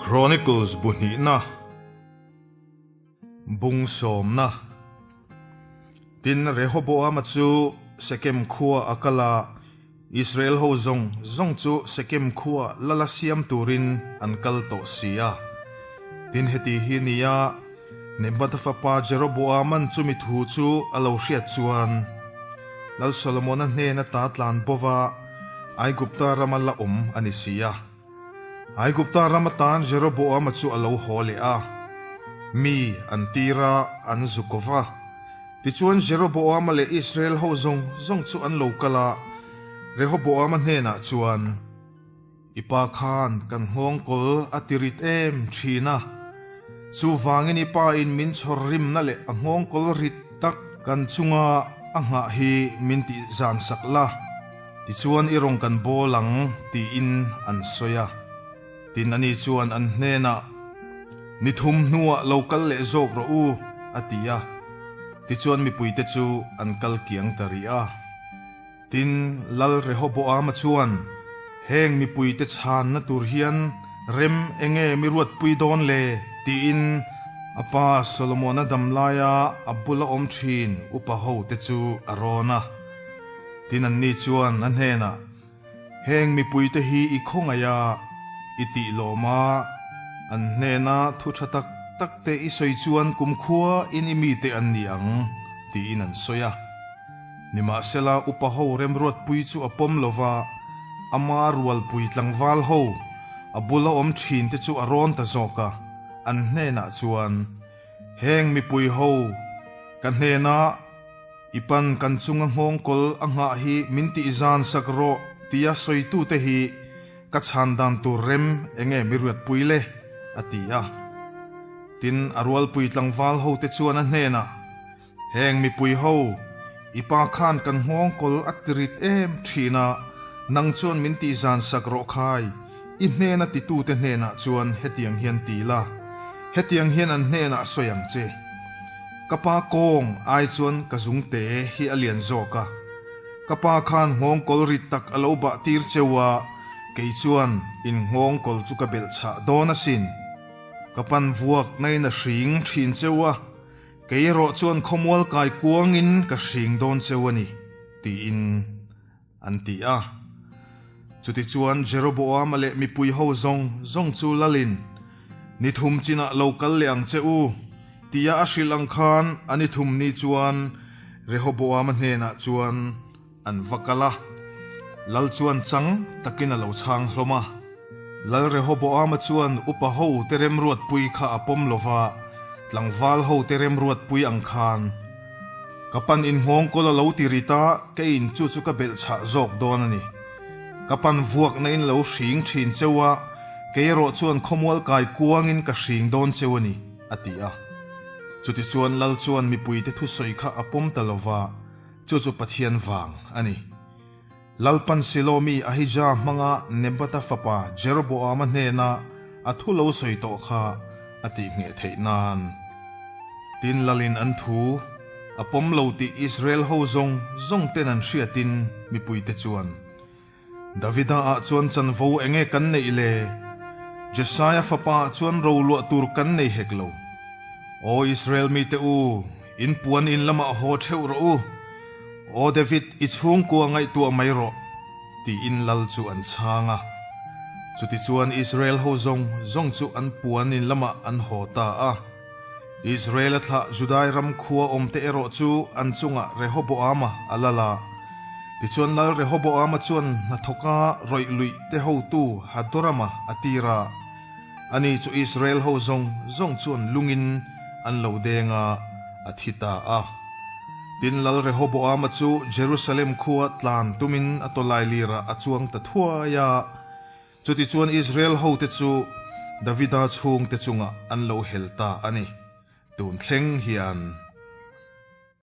Chronicles bu hnihna bung sawmna. Tin, Rehoboama chu Sekem khua a kal a, Israel ho zawng zawng chu Sekem khua lala siam turin an kal tawh si a. Tin, heti hi nia Nebata fapa Jeroboaman chumi thu chu a lo hriat chuan, Lal Solomona hnena ta tlan bova Aigupta rama la awm a ni si a. Aigupta ram atan Jeroboama chu a lo haw leh a, mi an tir a, an zu ko va. Tichuan Jeroboama leh Israel ho zawng zawng chu an lo kal a, Rehoboama hnenah chuan, I pa khan kan nghawngkawl a ti rit em thin a, chuvangin i pa in min chhawr rimna leh a nghawngkawl rit tak kan chunga a nghah hi min tih zan sak la. Tichuan i rawn kan bawl ang tiin an sawi a. Tin ani chuan an hnenah, Ni thum hnuah lo kal leh zawk rawh u, a ti a. Tichuan mipuite chu an kal kiang ta rih a. Tin, Lal Rehoboama chuan, Heng mipuite chhanna tur hian rem enge mi ruatpui dawn le? tiin a pa Solomona dam laia a bula awm thin upa hote chu a rawn a. Tin anni chuan a hnenah, Heng mipuite hi i khawngaih a, i tih lawm a, an hnena thu tha tak tak te i sawi chuan kumkhua in i mite an ni ang, tiin an sawi a. Nimahsela upa ho remruatpui chu a pawm lo va, ama rualpui tlangval ho, a bula awm thin te chu a rawn ta zawk a, an hnenah chuan, Heng mipui ho, ka hnenah, I pan kan chunga nghawngkawl a nghah hi min tih zan sak rawh tia sawitute hi ka chhan dan tur rem enge mi riatpui le? a ti a. Tin, a rualpui tlangval hote chuan a hnenah, Heng mipui ho, i pa khan kan nghawngkawl a ti rit em thin a, nang chuan min tih zan sak rawh khai, i hnena titute hnenah chuan hetiang hian ti la, hetiang hian an hnenah sawi ang che. Ka pa kawng ai chuan ka zungte hi a lian zawk a, ka pa khan nghawngkawl rit tak a lo bah tir cheu a, kei chuan in nghawngkawl chu ka belh chhah dawn asin. Ka pan vuak nain a hring thin cheu a, kei erawh chuan khawmual kai kuangin ka hring dawn cheu a ni, tiin an ti a. Chutichuan Jeroboama leh mipui ho zawng zawng chu lalin, Ni thum chinah lo kal leh ang che u, tia a hrilh ang khan a ni thum ni chuan Rehoboama hnenah chuan an va kal a. Lal chuan chang takin a lo chhang hlawm a. Lal Rehoboama chuan upa ho te remruatpui kha a pawm lo va, tlangval ho te remruatpui ang khan, Ka pan in nghawngkawl a lo ti rit a, kei in chu chu ka belh chhah zawk dawn a ni. Ka pan vuakna in lo hring thin cheu a, kei erawh chuan khawmual kai kuangin ka hring dawn cheu a ni, a ti a. Chutichuan Lal chuan mipuite thusawi kha a pawm ta lo va, chu chu Pathian vang a ni. Lalpan Silo mi Ahija hmanga Nebata fapa Jeroboama hnena a thu lo sawi tawh kha a tihngheh theih nan. Tin lalin an thu a pawm lo tih Israel ho zawng zawng ten an hriatin mipuite chuan, Davida ah chuan chanvo enge kan neih le? Jesaia fapa ah chuan roluah tur kan nei hek lo. Aw Israel mite u, in puan in lamah haw theuh rawh u. Aw David, i chhungkua ngaihtuah mai rawh, tiin lal chu an chhang a. Chutichuan Israel ho zawng zawng chu an puan in lamah an haw ta a. Israel a thlah Judai ram khua awmte erawh chu an chungah Rehoboama a lal a. Tichuan lal Rehoboama chuan hnathawka rawih luih te hotu Hadorama a tir a. Ani chu Israel ho zawng zawng chuan lungin an lo deng a, a thi ta a. Tin, Lal Rehoboama chu Jerusalem khua tlan tumin a tawlai lirah a chuang ta thuai a. Chutichuan Israel hote chu Davida chhungte chungah an lo hel ta a ni. Tun thleng hian.